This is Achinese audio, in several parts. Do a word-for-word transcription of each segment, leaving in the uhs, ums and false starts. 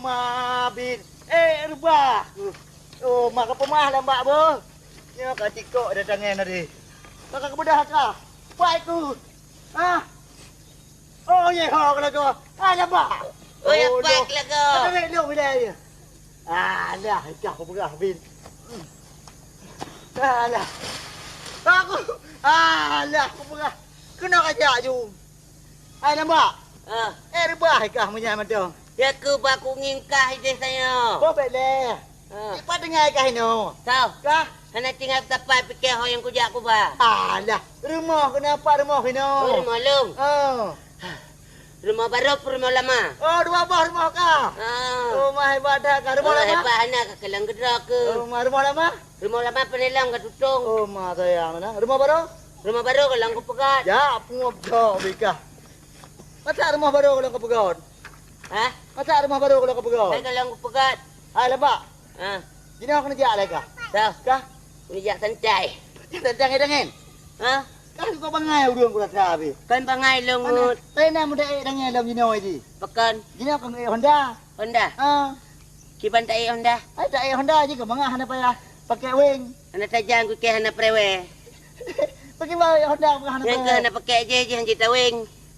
Mabit. Eh, reubah. Oh, mak ka peumah lambak boh. Nyoe ka tikok datang nyan tadi. Ka ka keubeudôh ka. Pai ku. Ah. Oh, ye ho ka lagoe. Ah, lambak. Oh, ya, oh, pai ka lagoe. Ada rek lom bila ya. Alah, dah aku peugah bin. Alah. Aku. Alah, aku peugah. Kena kajak ju. Hai lambak. Ah. Eh, reubah kah meunyan mantong. Ya ke ba ku ngieng kah ideh tanyoe. Ko bek leh. Ah. Ipat dengai kah inoe? Tau. Kah? Hana tinggai sapai pikée ho nyang kujak kuba. Alah, rumoh keunoe pat rumoh inoe. Oh, rumoh lôn. Oh. Rumoh barô pih rumoh lama. Oh, dua boh rumoh kah? Ah. Oh, mah hebat dah kah. Rumoh lama? Hebat hana ka keulang geudroe keu. Oh, mah rumoh lama? Rumoh lama peuneulom ka tutong. Oh, ma sayang na. Rumoh barô? Rumoh barô ka lôn kupeugöt. Ya, pungob jok bikah. Masa rumoh barô ka lôn kupeugöt? Hah? Masa rumoh barô ka lôn kupeugöt? Hai ka lôn kupeugöt. Hai lambak. Ha. Jinoe keuneuk jak lé kah? Dah. Kah? Keuneuk jak santai. Santai ngon dangen. Ha? Kah keu bangai ureueng ku rasa habéh. Kan bangai lôn ngut. Pena muda ék dangen lom jinoe ji. Pakon? Jinoe keuneuk ék Honda. Honda? Ha. Kiban taék Honda? Hai taék Honda ji keu mangat hana payah pakai weng. Hana tajang kukée hana prewé. Pakai ba Honda keu hana prewé. Nyang keu hana pakai je, je hanjeuet taweng.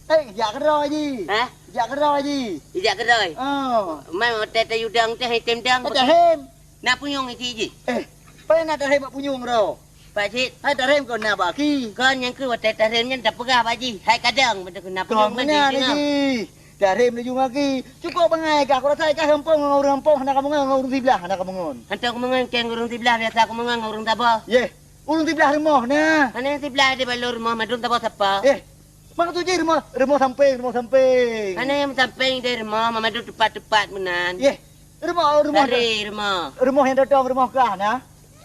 Hai jak keudroe ji. Hah? Jak keudroe ji. Jak keudroe? Oh. Mai watée tayue dong teuh item dong. Hai tahem. Na punyueng isi ji. Eh, pai na tahem bak punyueng ro. Pak Cit. Hai tahem kon na bak aki. Kon nyang keu watée tahem nyan tapeugah bak ji. Hai kadang beutôi keu na punyueng ban ji. Tarim laju ngaki. Cukôp bangai kah, kurasa kah gampông ngon ureueng gampông hana kameungon, ngon ureueng siblah hana kameungon. Hantom kameungon keng ureueng siblah, biasa kameungon ngon ureueng saboh. Yeh, ureueng siblah rumoh na. Hana nyang siblah di balon rumoh, mandum saboh sapa. Yeh, maksud jih rumoh, rumoh sampéng, rumoh sampéng. Hana nyang sampéng di rumoh, mandum teumpat-teumpat meunan. Yeh, rumoh, rumoh. Dari rumoh. Rumoh nyang dodong rumoh kah na.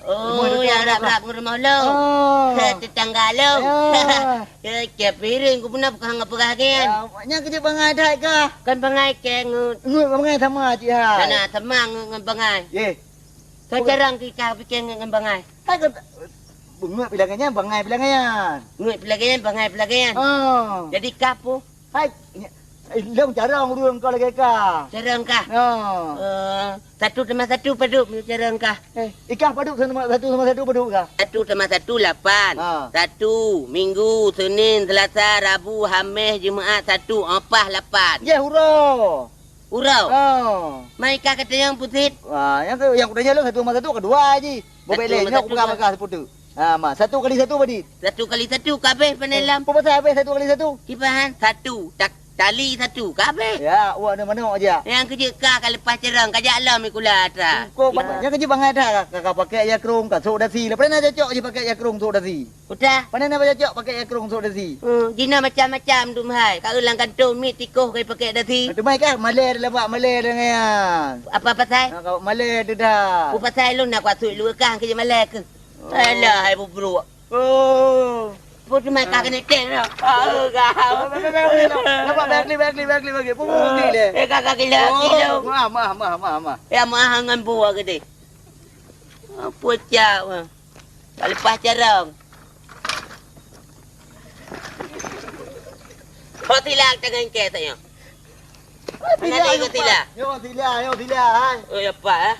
Oh, nyang rab-rab ngon rumoh lôn. Oh. He, tetangga lôn. Ya. He, cek piring ku pernah peugah ngon peugah nyan. Ya, nyan keuh jeuet bangai that kah? Kan bangai keng ngut. Ngut bangai sama cit hai. Hana sama ngut ngon bangai. Ye. Ka jarang kita pikir ngut ngon bangai. Hai ka ngut pih lagèe nyan, bangai pih lagèe nyan. Ngut pih lagèe nyan, bangai pih lagèe nyan. Oh. Jadi kah peue? Hai, lôn carông ureueng kah lagèe kah. Carông kah? Oh. Eh, satu tambah satu padum carông kah? Eh, ikah padum sama satu sama satu padum kah? Satu tambah satu lapan. Ha. Satu, Minggu, Senin, Selasa, Rabu, Hamis, Jumaat, Satu, Apah, lapan. Yeh, uroe. Uroe? Oh. Mai kah katanyong pusit? Wah, nyang tu, nyang kutanyong lôn satu tambah satu kedua ji. Bobek lé, nyoe kupeugah bak kah seupeue tu. Ha, ma, satu kali satu padit. Satu kali satu ka abéh panelam. Peue pasai abéh satu kali satu? Kiban satu, tak, tali satu ka abéh. Ya, awak ni manok aja. Nyang keuh jeuet kah ka leupah carông, ka jak lom sikula atra. Kok, nyang keuh jeuet bangai that ka, ka, ka pakai ya krong, ka sok dasi. Lepas na cocok ji pakai ya krong sok dasi. Udah. Pane na cocok pakai ya krong sok dasi. Hmm, jinoe macam-macam dum hai. Ka ulang kantong mit tikoh ka pakai dasi. Teuma kah malèe dalam bak malèe dengan. Apa pasai? Ha, ka malèe tu dah. Peue pasai lôn na kuasui luweue kah keu malèe keuh. Alah, hai bubruk. Oh. Peue teuma ka keuneuk teng dah. Oh, gah. Nampak bag ni, bag ni, bag ni, bag ni. Peue bukti deh. Eh, kakak gila, gila. Mah, mah, mah, mah, mah. Ya, mah ngon buah gede. Apa cak mah? Ka leupah carông. Ho sila tangan ke tanya. Mana tila, tila? Yo sila, yo sila, hai. Oh, ya, Pak, eh.